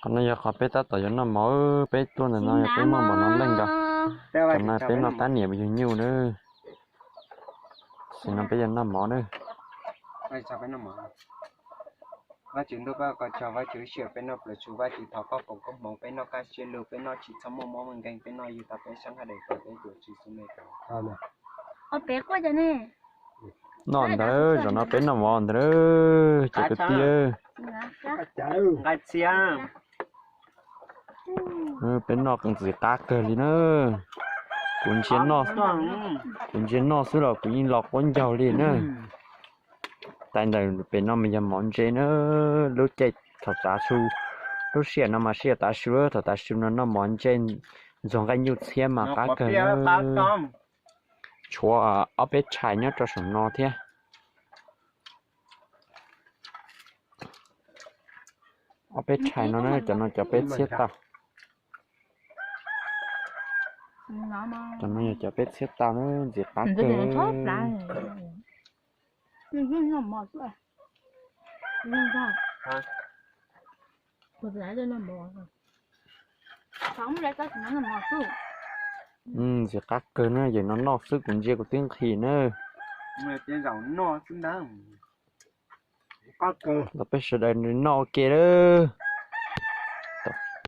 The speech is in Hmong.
Qhov no yog qhov peb tab tom yuav noj mov, peb tuaj ntawm no yog peb muaj npaum no leej nkaus. Tam no peb noj tab niam yug nyuj nawb. Tam no peb yuav noj mov nawb. Vajtswv ntuj, peb ua koj tsaug Vajtswv, sij hawm peb noj plaws tsuv, Vajtswv thov koj foom koob hmoov, peb noj kaj siab lug, peb noj tsis txhob muaj mob muaj nkeeg, peb noj yug tau peb sab haj dais, peb tuam tsis xub me tau. Noj ntawd, zaum no peb noj mov ntawd, cov kwv tij. Peb noj ntxim qab kawg li na. Kuv ntsia noj, kuv ntsia noj xwb los kuv yeej los quav ncaug li na. Tais ntawm pem no mas yog mov ntse na. Lub caij thaum tav su, lub sij hawm no mas sij hawm tav su, thaum tav su no noj mov ntse ntxuag nqaij nyuj txhiab mas qab kawg. Tshuav ob peb tshais nyob rau saum no thiab. Ob peb tshais no na, cov no cov peb txhiab tau. Cov no yog cov peb txhiab tau na, ntxim qab kawg. Ntxim qab kawg na, yog no noj xwb kuv ntsia kuv twb nqhis na. Los peb sawv daws noj ua ke lawm.